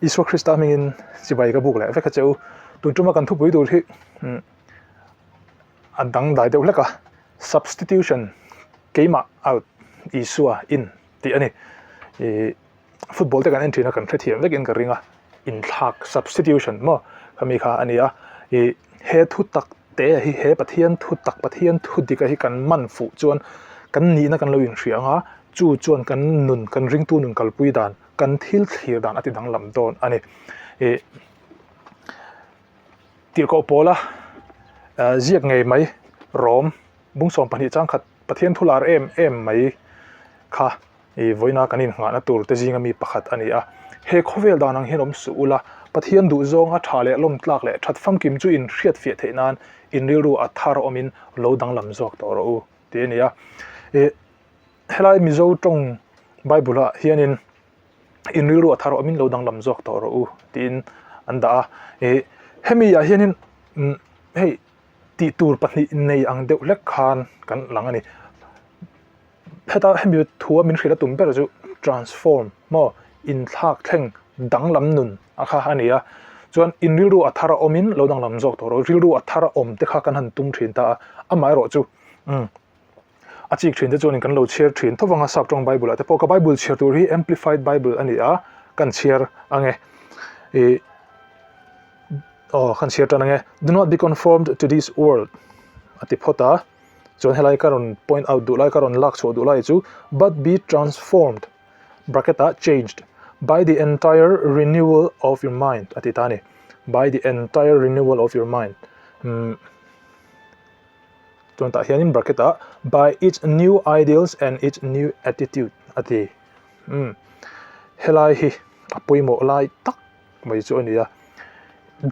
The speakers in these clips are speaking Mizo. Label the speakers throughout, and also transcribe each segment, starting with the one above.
Speaker 1: Isua Krista hmingin chibai ka buk leh vek a che u. Tun tuma kan thupui tur hi a dangdai deuh hlek a, substitution keimah out Isua in tih a ni. Ih football te kan en thin a kan hrethiam vekin ka ring a, inthlak substitution maw khami kha a ni a. Ih he thu tak te hi he Pathian thu tak Pathian thu dika hi kan man fuh chuan kan nihna kan lo inhria ang a, chu chuan kan nun kan ringtu nun kalpui dan kan thil thlir dan a ti danglam dawn a ni. Ih tirhkoh pawla ziak ngei mai rawm bung 12 changkhat Pathian thu lar em em mai kha ih vawiina kan innghahna tur te zinga mi pakhat a ni a. He khawvel dan ang hian awm suh ula, Pathian duhzawng a tha leh lawm tlak leh that famkim chu in hriat fiah theih nan in rilru a thar awmin lo danglam zawk tawh rawh u tih a ni a. Ih helai Mizo tawng Bible ah hianin in rilru a thar awmin lo danglam zawk tawh rawh u tiin an dah a. Ih hemi ah hianin hei tih tur pahnih nei ang deuh hlek khan kan lang a ni. Heta hemi thua min hrilh a tum ber chu transform maw inthlak thleng danglam nun a kha a ni a. Chuan in rilru a thar a awmin lo danglam zawk tawh rawh rilru a thar a awm te kha kan han tum thin ta a amaherawh chu umm a chik thin te chuanin kan lo chhiar thin tho vang a sap tawng bible ah te pawh ka bible chhiar tur hi amplified bible a ni a kan chhiar ange ih aw kan chhiar tan ange do not be conformed to this world a ti phawt a chuan helai ka rawn point out duh lai ka rawn lak chhuah duh lai chu but be transformed bracket ah changed by the entire renewal of your mind a ti ta a ni by the entire renewal of your mind umm Chuan tah hianin bracket ah by its new ideals and its new attitude a ti. Umm helai hi a pawimawh lai tak mai chu a ni a,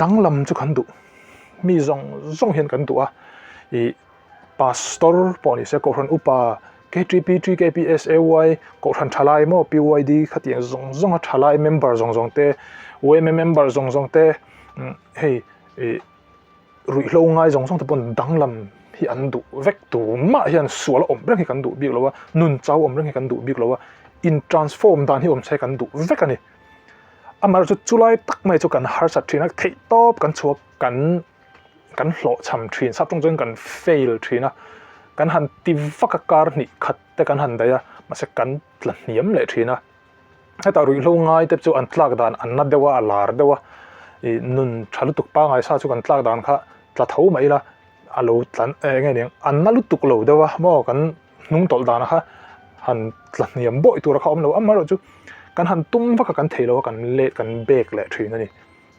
Speaker 1: danglam chu kan duh, mi zawng zawng hian kan duh a, ih pastor pawh ni se kohhran upa KTP, TKP, SAY kohhran thalai maw PYD khatiang zawng zawng a thalai member zawng zawng te yma member zawng zawng te hei ih. Ruihhlo ngai zawng zawng te pawn danglam hi an duh vek tumah hian sual a awm reng hi kan duh bik lo a, nun chau awm reng hi kan duh bik lo a, in transform dan hi awm se kan duh vek a ni. Amaherawhchu chu chulai tak mai chu kan harsat thin a, theih tawp kan chhuak kan kan hlawhchham thin, sap tawng chuan kan fail thin a, kan han ti vak a kar hnih khat te kan han daih a, mahse kan tla hniam leh thin a. Hetah ruihhlo ngai te chu an tlak dan an na deuh a, a lar deuh a, ih nun tha lutuk pangngai sa chu kan tlak dan kha tla tho mai ila a lo tla eng nge niang an na lutuk lo deuh a maw kan hnung tawlh dan kha han tla hniam bawih tur kha a awm lo amaherawh chu kan han tum vak a kan thei lo a kan let kan bek leh thin a ni.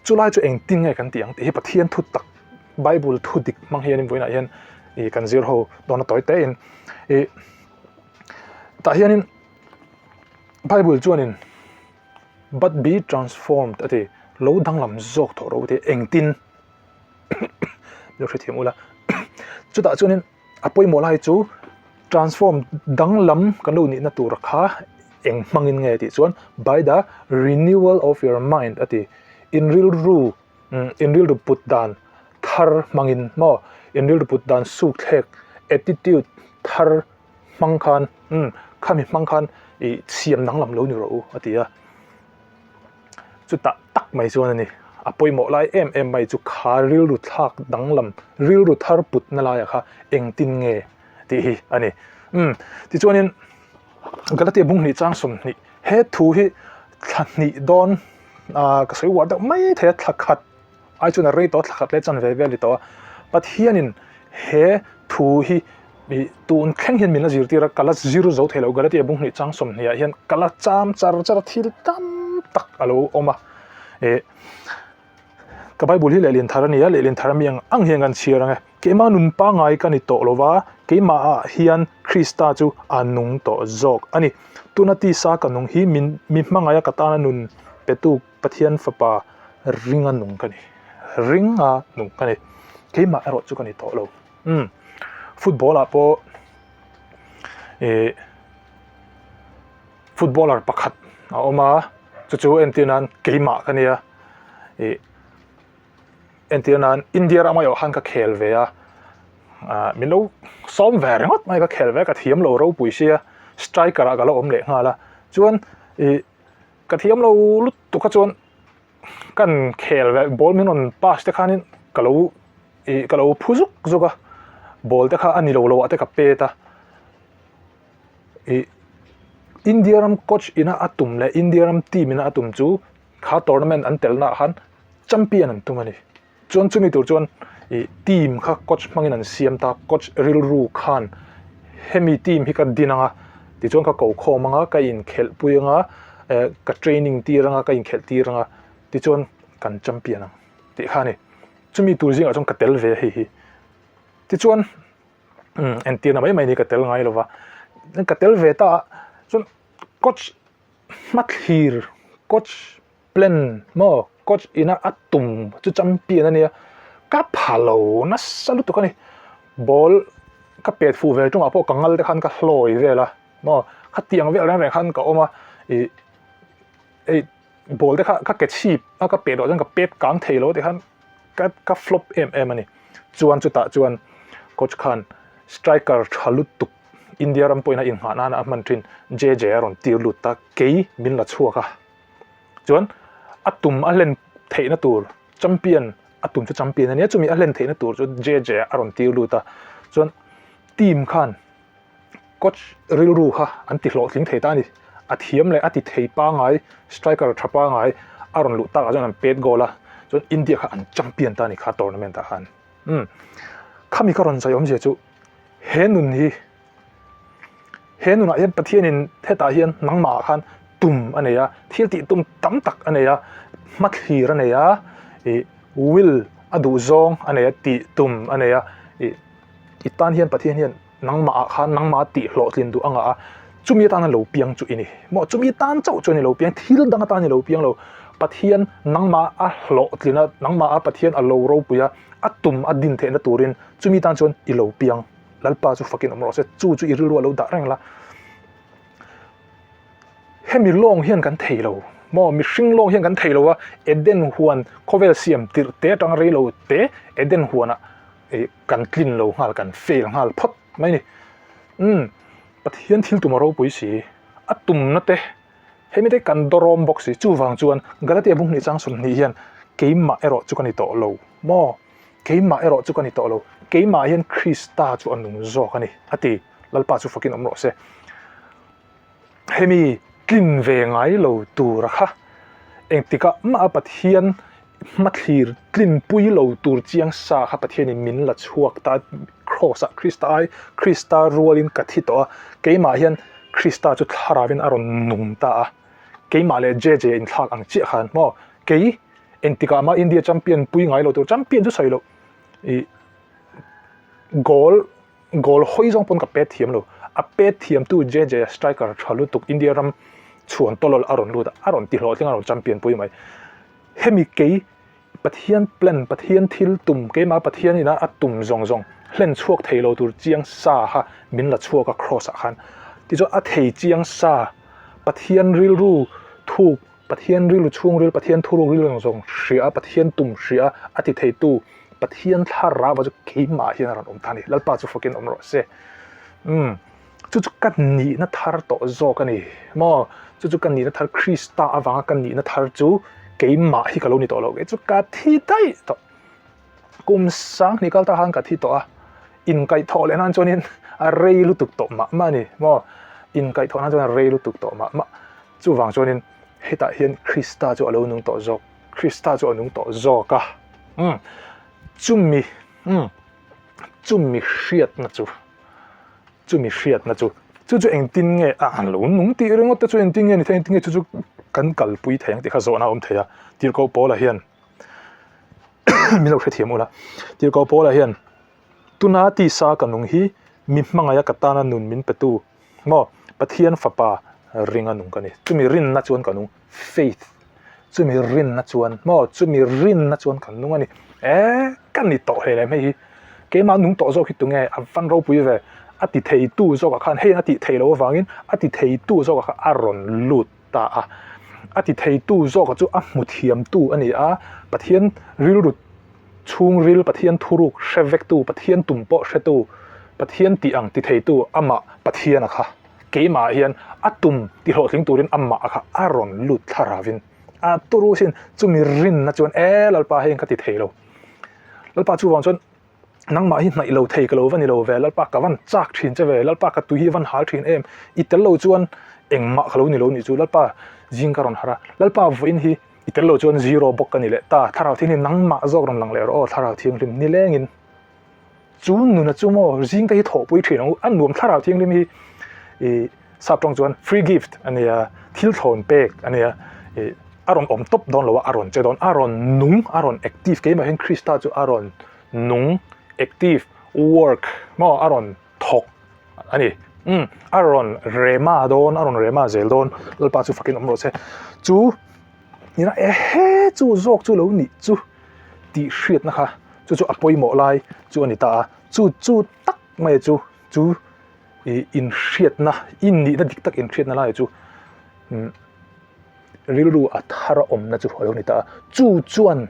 Speaker 1: Chulai chu engtin nge kan tih ang tih hi Pathian thu tak Bible thu dik hmang hianin vawiinah hian ih kan zir ho dawn a tawi te in ih tah hianin. Bible chuanin but be transformed a ti, lo danglam zawk tawh rawh u ti, engtin lo hrethiam ula. Chutah chuanin a pawimawh lai chu transform danglam kan lo nihna tur kha eng hmangin nge tih chuan by the renewal of your mind a ti, in rilru in rilru put dan thar hmangin maw in rilru put dan sukthlek attitude thar hmang khan umm khami hmang khan ih siam danglam lo ni rawh u a ti a chutah tak mai chuan a ni a pawimawh lai em em mai chu kha rilru thlak danglam rilru thar put na laiah kha engtin nge tih hi a ni umm tichuanin Galatia bung hnih chang 20 he thu hi thla hnih dawn ah ka sawi uar deuh mai thei a thla khat ai chuan a rei tawh a thla khat leh chanve vel a ni tawh a Pathianin he thu hi ih tun thleng hian min la zirtir a ka la zir zo thei lo Galatia bung hnih chang 20 ah hian ka la cham char char a thil tam tak a lo awm a ih ka Bible hi lehlin thar a ni a lehlin thar ami ang ang hian kan chhiar ang e keimah nun pangngai ka ni tawh lo va keimah ah hian Krista chu a nung tawh zawk a ni tuna tisa ka nung hi min mi hmangaih a ka tana nun petu Pathian fapa ringa nung ka ni. Ringa nung ka ni. Keimah erawh chu ka ni tawh lo. Umm. Football ah pawh eh footballer pakhat a awm a, chu chu entir nan keimah ka nia. Ih entir nan India ram aiawh khan ka khel ve a, ah min lo sawm ve ringawt mai ka khel ve a, ka thiam lo ropui sia, striker ah ka lo awm leh nghal a. Chuan ih Ka thiam lo lutuk kha chuan kan khel ve ball min rawn pass te khanin ka lo ih ka lo phu zuk zuk a ball te kha a ni lo lo ah te ka pet a ih India ram coach ina a tum leh India ram team ina a tum chu kha tournament an telna ah khan champion an tum a ni. Chuan chumi tur chuan ih team kha coach hmangin an siam ta, coach rilru khan hemi team hi ka din anga tichuan ka ko khawm anga ka inkhelh pui anga eh ka training tir anga ka inkhelh tir anga tichuan kan champion ang tih kha a ni. Chumi tur zingah chuan ka tel ve a hei hi. Tichuan umm entirna mai mai ni ka tel ngai lova, ka tel ve ta a chuan coach hmathlir coach Plan maw coach ina a tum chu champion a nia ka pha lo nasa lutuk a ni ball ka pet fuh ve tungah pawh ka ngal te khan ka hlawi vel a maw khatiang vel reng reng khan ka awm a ih hei ball te kha ka ke chhip a ka pet loh chuan ka pet kang thei lo tikhan ka ka flop em em a ni chuan chutah chuan coach khan striker tha lutuk India ram pawhin a inghah nana a hman thin JJ a rawn tir lut ta kei min la chhuak a. Chuan a tum a hlen theihna tur champion a tum chu champion a nia chumi a hlen theihna tur chu JJ a rawn tir lut a chuan team khan coach rilru kha an ti hlawhtling thei ta a ni a thiam leh a ti thei pangai striker tha pangai a rawn luh takah chuan an pet goal a chuan India kha an champion ta a ni kha tournament ah khan umm khami ka rawn sawi awmzia chu he nun hi He nunah hian Pathianin hetah hian nangmahah khan tum a nei a, thil tih tum tam tak a nei a, hmathlir a nei a, ih will a duh zawng a nei a, tih tum a nei a, ih i tan hian Pathian hian nangmahah khan nangmah tih hlawhtlin duh a ngah a, chumi atana lo piang chu i ni. Maw chumi tan chauh chu a ni lo piang, thil dang atan a ni lo piang lo. Pathian nangmah a hlawhtlin a, nangmah a Pathian a lo ropui a, a tum a din theihna turin chumi tan chuan i lo piang. Lalpa chu fakin awm rawh se, chu chu i rilru a lo dah reng la. Hemi lawng hian kan thei lo maw, mihring lawng hian kan thei lo a, Eden huan khawvel siam tirh te atanga rei lo te Eden huanah eh kan tlin lo nghal, kan fail nghal phawt mai a ni. Umm, Pathian thil tum a ropui si, a tumna te hemi te kan dawrawm bawk si, chuvang chuan Galatia bung hnih chang 20 hian keimah erawh chu ka ni tawh lo maw. Keimah erawh chu ka ni tawh lo, keimah hian Krista chu a nung zawk a ni, a ti. Lalpa chu fakin awm rawh se. Hemi tlin ve ngai lo tura kha engtikah mah a Pathian hmathlir tlinpui lo tur chiang sa kha Pathianin min la chhuak ta, Kraws-ah Krista ai, Krista rualin ka thi tawh a, keimah hian Krista chu thlarauin a rawn nung ta a, keimah leh JJ inthlak ang chiah khan maw, kei Engtikah mah India champion pui ngai lo tur champion chu sawi loh ih goal goal hawi zawng pawn ka pet thiam lo a pet thiam tu JJ striker tha lutuk India ram chhuan tawlawl a rawn lut a a rawn ti hlawhtling a rawn champion pui mai hemi kei Pathian plan Pathian thil tum keimah Pathian ina a tum zawng zawng hlen chhuak thei lo tur chiang sa kha min la chhuak a cross ah khan tichuan a thei chiang sa Pathian rilru thuk Pathian rilru chhungril, Pathian thuruk rilru zawng zawng hria a, Pathian tum hria a, a ti theitu Pathian thlarau chu keimah hian a rawn awm ta a ni. Lalpa chu fakin awm rawh se. Umm, chu chu ka nihna thar tawh zawk a ni maw? Chu chu ka nihna thar, Krista avanga ka nihna thar chu keimah hi ka lo ni tawh lo. Kei chu ka thi daih tawh. Kum 2000 kal ta khan ka thi tawh a, inkaihthawh leh nan chuanin a rei lutuk tawh mah mah a ni maw? Inkaihthawh nan chuan a rei lutuk tawh mah mah. Chuvang chuanin hetah hian Krista chu a lo nung tawh zawk, Krista chu a nung tawh zawk a. Umm, chumi, umm, chumi hriatna chu, chumi hriatna chu, chu chu engtin nge a an lo nung tih ringawt te chu engtin nge ni thei, engtin nge chu chu kan kalpui thei ang tih kha zawhna a awm thei a. Tirhkoh Paula hian min lo hrethiam ula, Tirhkoh Paula hian tuna tisa ka nung hi mi hmangaih a ka tana nun min petu Maw? Pathian Fapa ringa nung ka ni. Chumi rinna chuan ka nung, faith. Chumi rinna chuan, maw? Chumi rinna chuan ka nung a ni. E, ka ni tawh hle leh hei hi. Keimah nung tawh zawk hi tunge? A van ropui ve. A ti theitu zawkah khan, hei a tih theih loh avangin a ti theitu zawkah khan a rawn lut ta a. A ti theitu zawkah chu a hmu thiamtu a ni a, Pathian rilru Chhungril Pathian thuruk hre vektu, Pathian tum pawh hretu, Pathian tih ang ti theitu amah Pathiana kha keimah ah hian a tum ti hlawhtling turin amah kha a rawn lut thla ravin. A turu sin chumi rinna chuan e Lalpa hei ka ti thei lo. Lalpa chuvang chuan nangmah hi hnaih lo thei ka lo va ni lo ve, Lalpa ka van chak thin che ve, Lalpa ka tui hi van hal thin em, i tel lo chuan engmah ka lo ni lo nih chu, Lalpa zing ka rawn harh a, Lalpa vawiin hi i tel lo chuan zero bawk ka ni leh ta, Thlarau Thianghlim nangmah zawk rawn lang leh rawh aw, Thlarau Thianghlim nilengin. Chu nuna chu maw zing te hi thawhpui thin ang u, a nuam Thlarau Thianghlim hi ih sap tawng chuan free gift a nia, thil thlawn pek a nia, ih a rawn awm tawp dawn lo a, a rawn che dawn, a rawn nung, a rawn active keimah hian Krista chu a rawn nung, active, work maw a rawn thawk a ni, umm a rawn rema dawn, a rawn rema zel dawn, Lalpa chu fakin awm rawh se, chu ina ehe chu zawk chu lo nih chu. tih hriatna kha chu chu a pawimawh lai chu a ni ta a, chu chu tak mai chu chu ih inhriatna i nihna dik tak inhriatna lai chu umm rilru a thar a awmna chu a lo ni ta a, chu chuan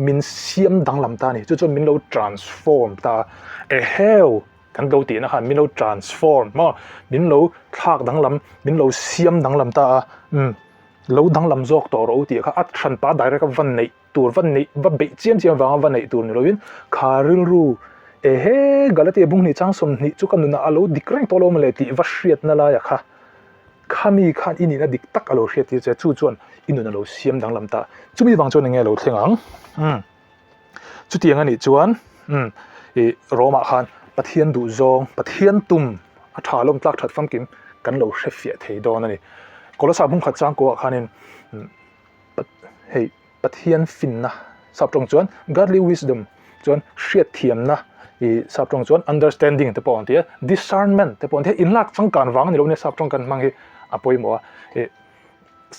Speaker 1: min siam danglam ta a ni, chu chuan min lo transform ta a, eheu kan lo tihna khan min lo transform maw min lo thlak danglam min lo siam danglam ta a umm lo danglam zawk tawh rawh u tih kha a hranpa direct a va neih. tur va neih va beih chiam chiam vanga va neih tur ni lovin kha rilru ehe Galatia bung hnih chang 20 chu ka nunah a lo dik reng tawh lo mawle tih va hriatna laia kha khami khan i nihna dik tak a lo hriat tir che chu chuan i nun a lo siam danglam ta chumi vang chuan enge a lo thleng ang umm chutiang a nih chuan umm ih Rome-ah khan Pathian duh zawng Pathian tum a tha lawm tlak that famkim kan lo hre fiah thei dawn a ni Kolosa bung khat chang kuah khanin umm hei Pathian finna sap tawng chuan godly wisdom chuan hriatthiamna ih sap tawng chuan understanding te pawh an ti a discernment te pawh an ti a inlak changkan vang a ni lo nia sap tawng kan hmang hi a pawimawh a ih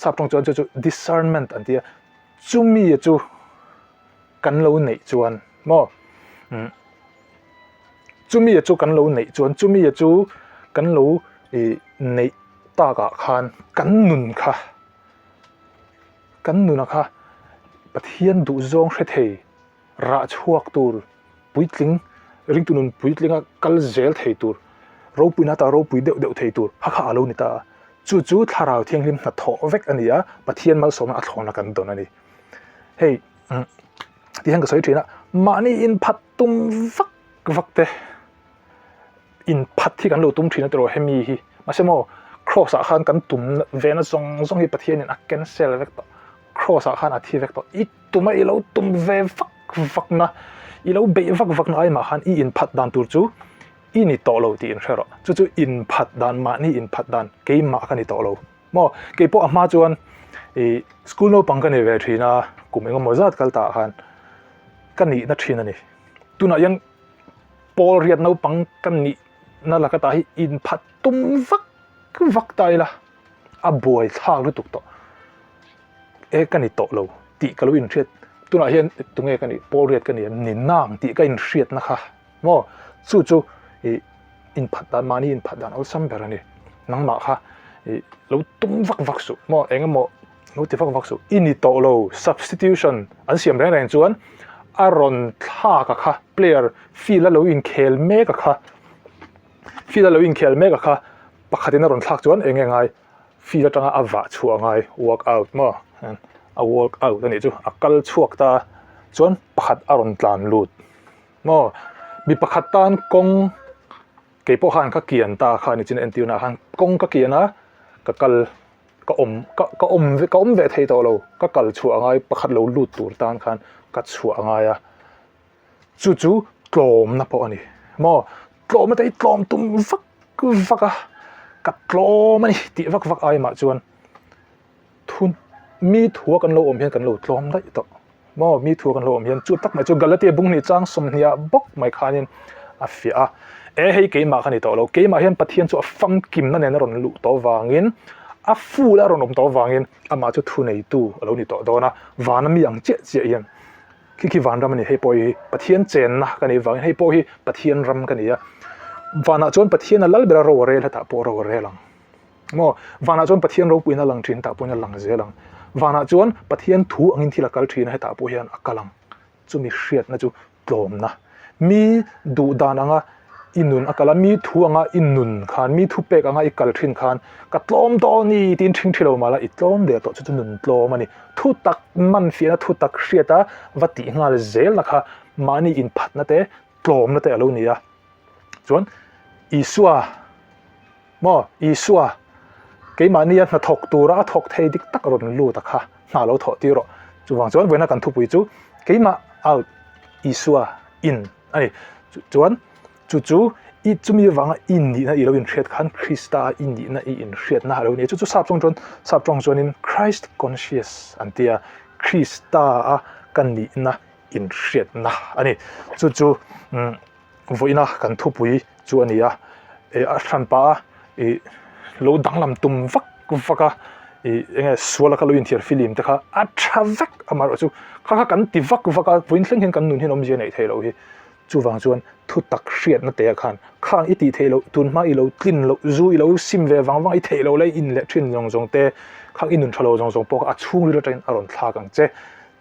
Speaker 1: sap tawng chuan chu chu discernment an ti a chumi chu kan lo neih chuan maw umm chumi chu kan lo neih chuan chumi chu kan lo ih neih takah khan kan nun kha. Kan nuna kha Pathian duhzawng hre thei, rah chhuak tur, puitling, ringtu nun puitlinga kal zel thei tur, ropuina ata ropui deuh deuh thei tur kha kha a lo ni ta a. Chu chu Thlarau Thianghlim hnathawh vek a ni a, Pathian malsawmna a thlawna kan dawn a ni. Hei, tihian ka sawi thin a, mahni inphat tum vak vak te, inphat hi kan lo tum thin a tiraw hemi hi mahse maw cross ah khan kan tum ve na zawng zawng hi Pathianin a cancel vek tawh cross ah khan a thi vek tawh i tum a i lo tum ve vak vak na i lo beih vak vak na aimah khan i inphat dan tur chu i ni tawh lo tih in hre rawh chu chu inphat dan mahni inphat dan keimah ka ni tawh lo maw keipawh a hma chuan ih school naupang ka ni ve thin a kum engemaw zat kal tah khan ka nihna thin a ni tunah hian Pawl riat naupang ka nihna laka tah hi inphat tum vak vak ta ila a buai thlak lutuk tawh e ka ni tawh lo tih ka lo inhriat tunah hian tunge ka nih pawl riat ka ni em ni nang tih ka inhriatna kha maw chu chu ih inphat dan mahni inphat dan awlsam ber a ni nangmah kha ih lo tum vak vak suh maw eng emaw lo ti vak vak suh i ni tawh lo substitution an siam reng reng chuan a rawn thlak a kha player field a lo inkhel mek a kha field a lo inkhel mek a kha pakhatin a rawn thlak chuan eng nge ngai field atanga a vah chhuah ngai walk out maw a walk out a nih chu a kal chhuak ta chuan pakhat a rawn tlan lut maw mi pakhat tan kawng kei pawh khan ka kian ta kha ni chin entirna ah khan kawng ka kian a ka kal ka awm ka ka awm ka awm ve thei tawh lo ka kal chhuah a ngai pakhat lo lut tur tan khan ka chhuah a ngai a chu chu tlawmna pawh a ni maw tlawmna te hi tlawm tum vak vak a ka tlawm a ni tih vak vak ai mah chuan thu mi thua kan lo awm hian kan lo tlawm daih tawh. Maw mi thu kan lo awm hian chu tak mai chu Galatia bung hnih chang 20 ah bawk mai khanin a fiah a. E hei keimah kha ni tawh lo, keimah hian Pathian chu a famkimna nen a rawn luh tawh vangin a full a rawn awm tawh vangin amah chu thuneitu a lo ni tawh dawn a, vana mi ang chiah chiah hian khi khi vanram a ni hei pawh hi Pathian chenna ka nih vangin hei pawh hi Pathian ram ka ni a, vanah chuan Pathian a lal ber a ro a rel hetah pawh ro a rel ang. Maw? Vanah chuan Pathian ropuina a lang thin, hetah pawhin a lang zel ang. Vanah chuan Pathian thu angin thil a kal thin a, hetah pawh hian a kal ang. Chumi hriatna chu tlawmna. Mi duh dan anga i nun a kal a, mi thu anga i nun khan, mi thupek anga i kal thin khan ka tlawm dawn ni tiin ṭhing ṭhi lo mah la i tlawm der tawh chu chu nun tlawm a ni. Thu tak man fiahna thu tak hriata va tih nghal zelna kha mahni inphatna te tlawmna te a lo ni a. Chuan Isua maw Isua keimahnia hnathawk tura a thawk thei dik tak rawn lut a kha hna lo thawh tir rawh. Chuvang chuan vawiina kan thupui chu keimah out Isua in a ni. Chuan chu chu i chumi avanga i nihna i lo inhriat khan Krista a i nihna i inhriatna a lo ni a. Chu chu sap tawng chuan sap tawng chuanin Christ conscious an ti a, Krista a ka nihna inhriatna a ni. Chu chu vawiina kan thupui chu a ni a, ih a hran pah a ih lo danglam tum vak vak a ih eng nge sual a kha lo inthiar film te kha a tha vek amaherawhchu kha kha kan ti vak vak a vawiin thleng hian kan nun hian awmzia neih theih loh hi chuvang chuan thu tak hriatna te ah khan khang i tih theih loh tun hma i lo tlin loh zu i lo sim ve vang vang i theih loh la i in leh thin zawng zawng te khang i nun tha lo zawng zawng pawh kha a chhungril atangin a rawn thlak ang che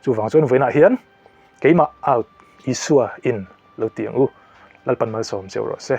Speaker 1: chuvang chuan vawiinah hian keimah out Isua in lo ti ang u Lalpan malsawm cheu rawh se.